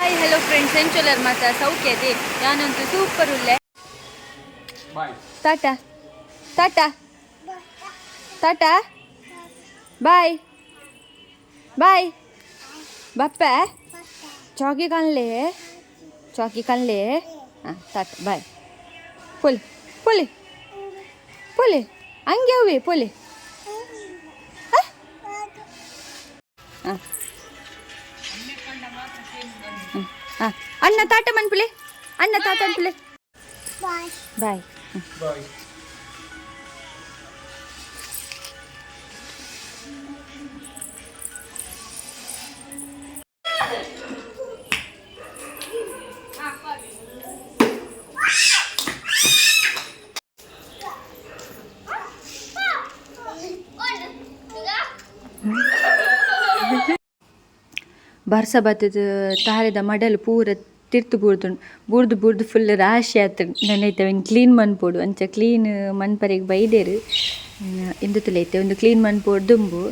Hi hello friends, ಎಂಚೊಲ್ಲರ್ ಮಾತ? ಸೌಖ್ಯದೆ? ಯಾನಂತೂ ಸೂಪರ್ ಉಲ್ಲೆ. Tata tata tata, bye bye. ಬಪ್ಪೆ ಚಾಕಿ ಕಾಣಲೆ, ಚಾಕಿ ಕಾಣಲೆ. ಹಾಂ, ಟಾಟಾ ಬಾಯ್. ಪೊಲಿ ಪೊಲಿ ಪೊಲಿ, ಹಂಗೆ ಅವೇ ಪೊಲಿ. ಹಾಂ ಹಾಂ ಹಾಂ, ಅಣ್ಣ ತಾಟ ಮನ್ಪುಲೆ, ಅಣ್ಣ ತಾಟ ಅನ್ಪುಲೆ. ಬಾಯ್. ಬಾಯ್. ಬರ್ಸ ಬತ್ತದ ತಾರೆದ ಮಡಲ್ ಪೂರ ತಿರ್ತು ಬೂರ್ದುಂಡು. ಬೂರ್ದು ಬೂರ್ದು ಫುಲ್ ರಾಶಿ ಆತುಂಡು. ನನ ಅವೆನ್ ಕ್ಲೀನ್ ಮನ್ಪೊಡು. ಅಂಚ ಕ್ಲೀನ್ ಮನ್ಪರೆಗ್ ಬೈದೆರ್. ಇಂದು ಐತೆ ಒಂದು ಕ್ಲೀನ್ ಮನ್ಪೊಡು ದುಂಬು.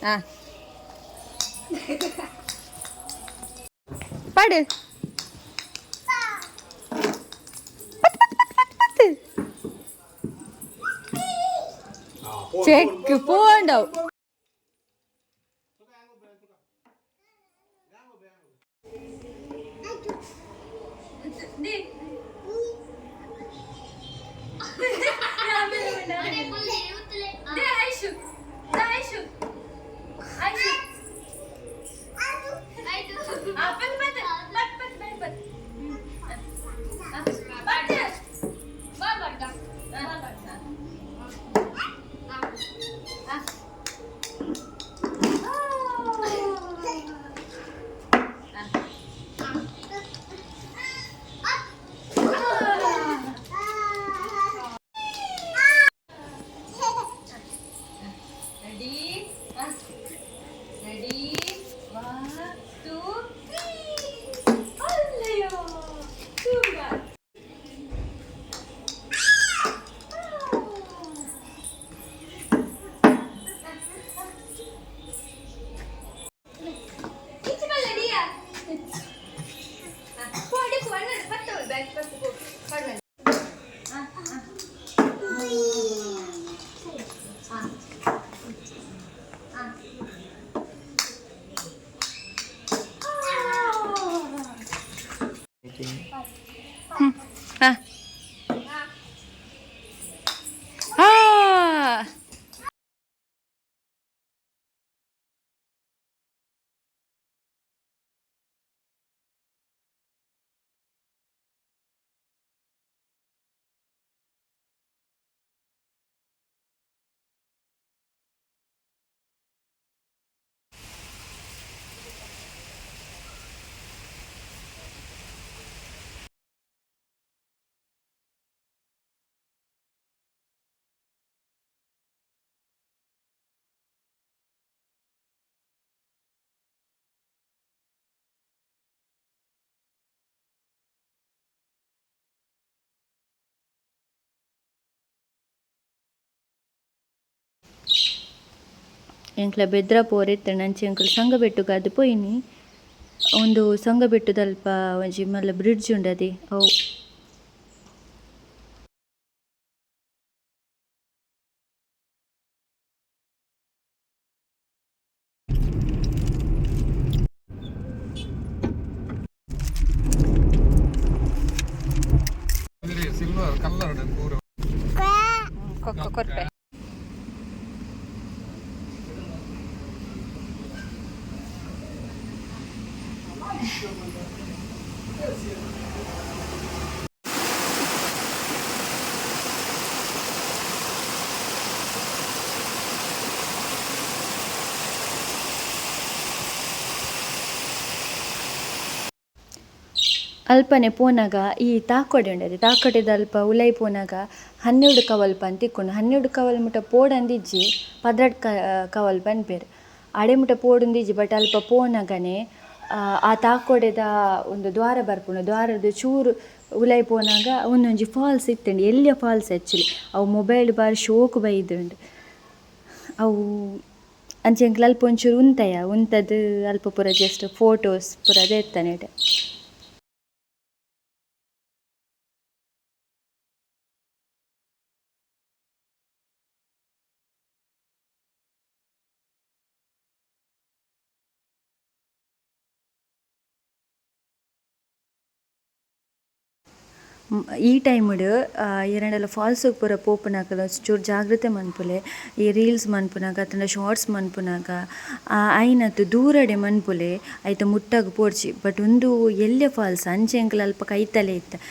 ಆ ಪಾಡು, ಪತ್ ಪತ್ ಪತ್ ಪತ್ ಪತ್. ಚೆಕ್ ಪೋಂಡವು. Ready? Ready? One, two, three. ಅಲ್ಲಯ್ಯೋ, super. ಈಚೆ ಬಲ್ಲಡಿಯಾ? ಪೋ, ಅಡಿಕು, ಅಣ್ಣನ ಪತ್ತವಳು, ಬ್ಯಾಗ್ ಪತ್ತು ಪೋ, ಪಡ್ವಲ್ಲ. ಆ, ಆ. ಆ. ಆ. ಹಾ ಆ. ಎಂಕ್ಲ ಬೆದ್ರ ಪೋರೆತ್ತಂಡ ಅಂಚೆ ಎಂಕುಲು ಸಂಗಬೆಟ್ಟುಗಾದ್ ಪೋಯಿನಿ. ಉಂದು ಸಂಗಬೆಟ್ಟುದಲ್ಪ ಒಂಜಿ ಮಲ್ಲ ಬ್ರಿಡ್ಜ್ ಉಂಡದೆ ಅವು. ಸಿಲ್ವರ್ ಕಲರ್ ಪೂರ. ಕೊಕ್ಕ ಕೊರ್ಪೆ. ಅಲ್ಪನೆ ಪೋನಗ ಈ ತಾಕೋಡೆ ಉಂಡದೆ. ತಾಕೋಡೆದ ಅಲ್ಪ ಉಲೈ ಪೋನಗ 12 ಕವಲ್ ಪಂದ್ ತಿಕ್ಕುಂಡು. 12 ಕವಲ್ ಮುಟ ಪೋಡಂದಿಜ್ಜಿ, 12 ಕವಲ್ ಪನ್ಪೆರ್. ಅಡೆ ಮುಟ ಪೋಡುಂದಿಜ್ಜಿ ಬಟ್ ಅಲ್ಪ ಪೋನಗನೆ ಆ ತಾಕೋಡೆದ ಒಂದು ದ್ವಾರ ಬರ್ಪುಂಡು. ದ್ವಾರದ ಚೂರು ಉಲಾಯಿ ಪೋನಾಗ ಒಂದೊಂಜಿ ಫಾಲ್ಸ್ ಇತ್ತುಂಡು, ಎಲ್ಯ ಫಾಲ್ಸ್ ಆಕ್ಚುಲಿ. ಅವು ಮೊಬೈಲ್ ಬಾರಿ ಶೋಕು ಬೈದುಂಡು. ಅವು ಅಂಚ ಎಂಕ್ಲ ಅಲ್ಪ ಒಂಚೂರು ಉಂತಯ ಉಂತದ್ ಅಲ್ಪ ಪೂರ ಜಸ್ಟ್ ಫೋಟೋಸ್ ಪೂರ ದೆತ್ತನೆಟ್. ಈ ಟೈಮ್ಡ್ ಏರಾಂಡಲ ಫಾಲ್ಸ್ ಪೂರ ಪೋಪುನಕುಲು ಚೂರು ಜಾಗ್ರತೆ ಮನ್ಪುಲೆ. ಈ ರೀಲ್ಸ್ ಮನ್ಪುನಗ ಅತ್ತುಂಡ ಶಾರ್ಟ್ಸ್ ಮನ್ಪುನಗ ಆಯಿನತ್ ದೂರಡೆ ಮನ್ಪುಲೆ, ಐತ ಮುಟ್ಟಗ್ ಪೋಡ್ಚಿ. ಬಟ್ ಉಂದು ಎಲ್ಯ ಫಾಲ್ಸ್ ಅಂಚ ಎಂಕುಲು ಅಲ್ಪ ಕೈತಲೆ ಇತ್ತ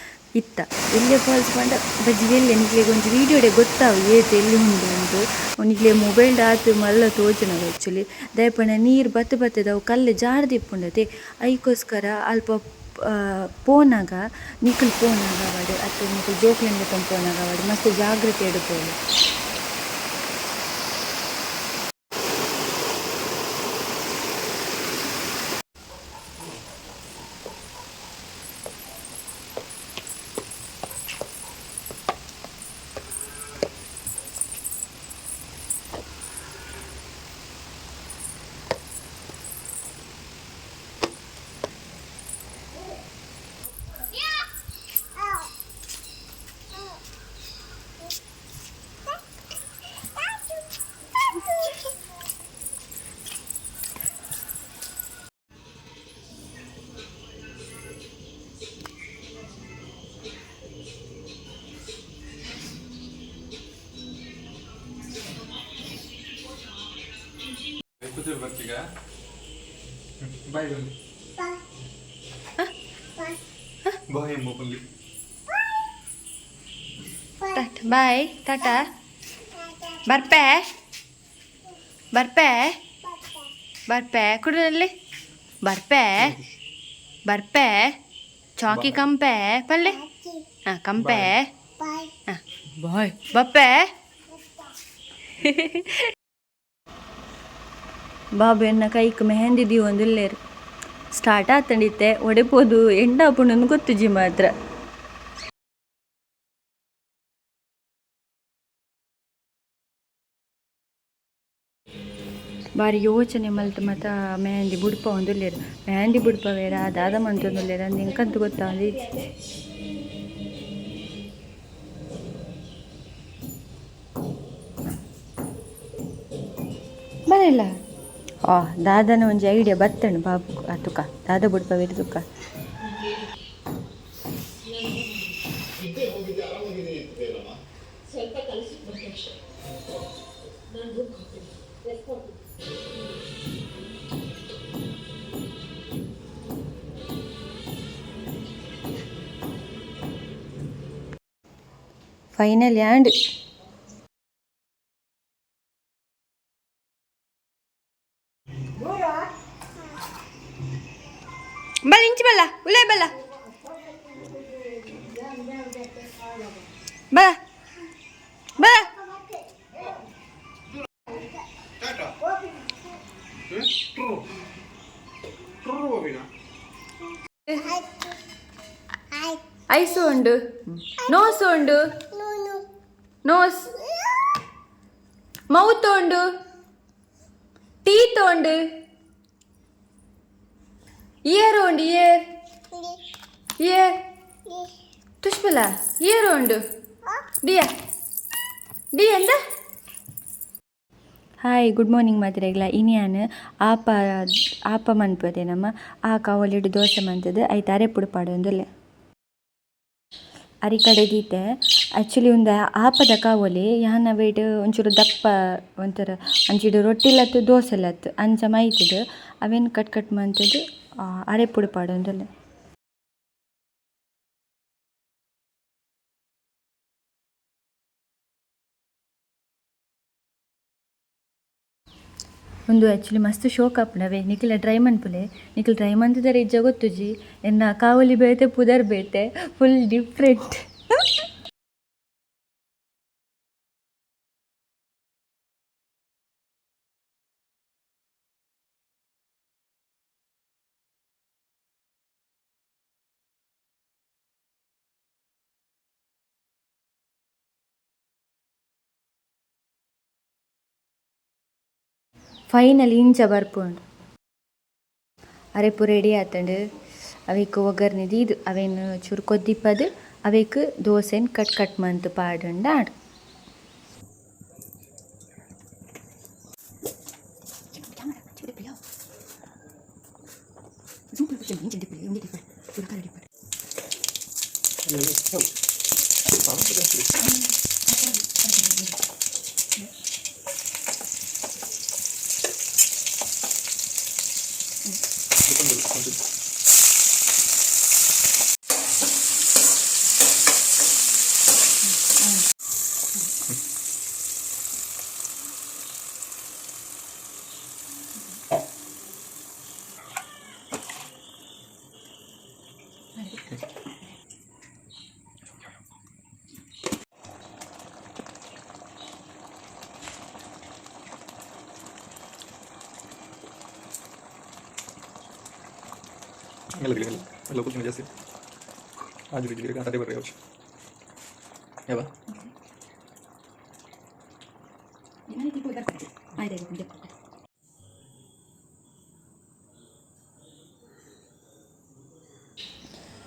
ಇತ್ತ ಎಲ್ಯ ಫಾಲ್ಸ್ ಪಂಡ ಬಜ್ಜಿ ಎಲ್ಯ ನಿಕ್ಲೆಗ್ ಒಂಜಿ ವೀಡಿಯೋಡೆ ಗೊತ್ತಾವು ಏತ್ ಎಲ್ಯ ಉಂಡು ಉಂದು. ನಿಕ್ಲೆ ಮೊಬೈಲ್ ಆತ್ ಮಲ್ಲ ತೋಜುನವು ಆಕ್ಚುಲಿ. ದಾಯೆ ಪಂಡ ನೀರ್ ಬತ್ತ್ ಬತ್ತ್‌ದ್ ಅವು ಕಲ್ಲ್ ಜಾರ್ದ್ ಇಪ್ಪುಂಡತೆ, ಐಕೋಸ್ಕರ ಅಲ್ಪ ಪೋನಗ ನಿಕುಲು ಪೋನಗ ಆವಡ್ ಅತ್ತ್ ನಿಕುಲು ಜೋಕ್ಲೆನ್ ಲೆತೊಂದು ಪೋನಗ ಆವಡ್ ಮಸ್ತ್ ಜಾಗ್ರತೆಡ್ ಪೋಲೆ. ಪುತ್ತೂರು ಬರ್ತೀಗ ಬಾಯ್ ಬನ್ನಿ. ಬಾಯ್ ಎಂಬ ಬಲ್ಲಿ. ಬಾಯ್, ಟಾಟಾ. ಬರ್ಪೆ ಬರ್ಪೆ ಬರ್ಪೆ ಕುಡನಲ್ಲಿ ಬರ್ಪೆ ಬರ್ಪೆ ಚಾಕಿ ಕಂಪೆ ಪಲ್ಲೆ ಹಾಂ ಕಂಪೆ ಹಾಂ ಬಾಯ್ ಬಪ್ಪೆ. ಬಾಬು ಎನ್ನ ಕೈಕ್ ಮೆಹಂದಿ ದೀವೊಂದುಲ್ಲೆರ್. ಸ್ಟಾರ್ಟ್ ಆತಂಡಿತ್ತೆ ಒಡೆಪೋದು ಎಂಡಾಪುಂಡು ಗೊತ್ತುಜಿ ಮಾತ್ರ. ಬಾರಿ ಯೋಚನೆ ಮಲ್ತ್ ಮತ ಮೆಹಂದಿ ಬುಡ್ಪವೊಂದುಲ್ಲೆರ್. ಮೆಹಂದಿ ಬುಡ್ಪವೇರ ದಾದ ಮಂತೊಂದುಲ್ಲೆರ್ ಅಂದ್ ಎಂಕಂತ ಗೊತ್ತಾವೊಂದಿಜ್ಜಿ. ಬರಲ್ಲ ಆ ದಾದನ ಒಂಜಿ ಐಡಿಯಾ ಬತ್ತಂಡು ಬಾಬು. ಆ ತುಕ ದಾದ ಬುಡ್ಪವೇರ್ ತುಕ. ಫೈನಲ್ ಆಂಡ್ ಬಲ್ಲ ಇಂಚಿ ಬಲ್ಲ ಉಲೇ ಬಲ್ಲ ಬಲ ಬಲ. ಟಾಟಾ ಟ್ರೂ ಟ್ರೂ ಹೋಗಿನ. ಐಸು ಉಂಡು, ನೋಸು ಉಂಡು, ನೋಸ್, ಮೌತ್ ಉಂಡು, ಟೀತ್ ಉಂಡು, ಇಯರ್ ಉಂಡು, ಇಯರ್ ಇಯರ್ ತುಷ್ಪಲ ಇಯರ್ ಉಂಡು. ಡಿಯಾ ಡಿ ಎಂದ. ಹಾಯ್, ಗುಡ್ ಮಾರ್ನಿಂಗ್ ಮಾತ್ರೆಗ್ಲ. ಇನಿಯಾನ್ ಆಪ ಆಪ ಮನ್ಪದೆ ನಮ್ಮ ಆ ಕಾವಲಿಡ್ ದೋಸೆ ಮಂತದು ಐತ ಅರೆಪುಡು ಪಾಡೊಂದುಲ್ಲೆ. ಅರಿ ಕಡೆ ದೀತೆ. ಆ್ಯಕ್ಚುಲಿ ಉಂದು ಆಪದ ಕಾವೊಲಿ. ಯಾನ್ ಅವೇಟ್ ಒಂಚೂರು ದಪ್ಪ ಒಂಥರ ಅಂಚಿಡ್ ರೊಟ್ಟಿಲತ್ತು ದೋಸೆಲತ್ತು ಅಂಚ ಮೈತುದು ಅವೆನ್ ಕಟ್ ಕಟ್ ಮಂತುದು ಅರೆಪುಡು ಪಾಡೊಂದುಲ್ಲೆ. ಉಂದು ಆ್ಯಕ್ಚುಲಿ ಮಸ್ತ್ ಶೋಕ್ ಆಪುಂಡು ನಿಕುಲ ಟ್ರೈ ಮನ್ಪುಲೆ. ನಿಕುಲು ಟ್ರೈ ಮಂತುದರ ಇಜ್ಜ ಗೊತ್ತುಜಿ. ಎನ್ನ ಕಾವಲಿ ಬೇತೆ, ಪುದರ್ ಬೇತೆ, ಫುಲ್ ಡಿಫ್ರೆಂಟ್. ಫೈನಲ್ ಇಂಚ ಬರ್ಪುಂಡು. ಅರೆಪು ರೆಡಿ ಆತಂಡು. ಅವೇಕ್ ಒಗ್ಗರ್ನೆ ದೀದ್ ಅವೇನ್ ಚೂರು ಕೊದ್ದಿಪ್ಪದು ಅವೇಕ್ ದೋಸೆನ್ ಕಟ್ ಕಟ್ ಮಂತ್ ಪಾಡುಂಡ ಆಂಡ್. ಮೆಲ್ಲ ಮೆಲ್ಲ ಮೆಲ್ಲ ಕೂತ್ಕೊಂಡು ಜಾಸ್ತಿ ಆಜು ಅದೇ ಬರ್ರಿ ಅವಶ್ಯ ಯಾವ.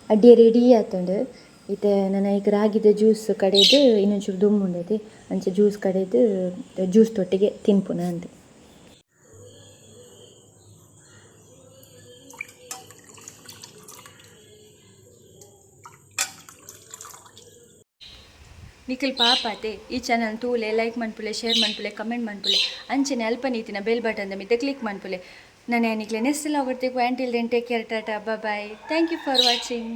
ಅಡ್ಡಿ ರೆಡಿ ಆತುಂಡು. ಇತ್ತೆ ನನ ಐಕ್ ರಾಗಿದ ಜ್ಯೂಸ್ ಕಡೆದು ಇನ್ನೊಂಚೂರು ದುಂಬು ಉಂಡತೆ ಅಂಚ ಜ್ಯೂಸ್ ಕಡೆದು ಜ್ಯೂಸ್ ತೊಟ್ಟಿಗೆ ತಿನ್ಪುನ ಅಂದ್. ನಿಖಿಲ್ ಪಾಪಾತೆ ಈ ಚಾನಲ್ ತೂಲೆ, ಲೈಕ್ ಮನ್ಪುಲೆ, ಶೇರ್ ಮನ್ಪುಲೆ, ಕಮೆಂಟ್ ಮನ್ಪುಲೆ, ಅಂಚನೆ ಅಲ್ಪ ನೀತಿನ ಬೆಲ್ ಬಟನ್ ದ ಮಿತ್ತ ಕ್ಲಿಕ್ ಮನ್ಪುಲೆ. ನನ ನಿಕ್ಲೆ next vlog until then take care, tata, bye, thank you for watching.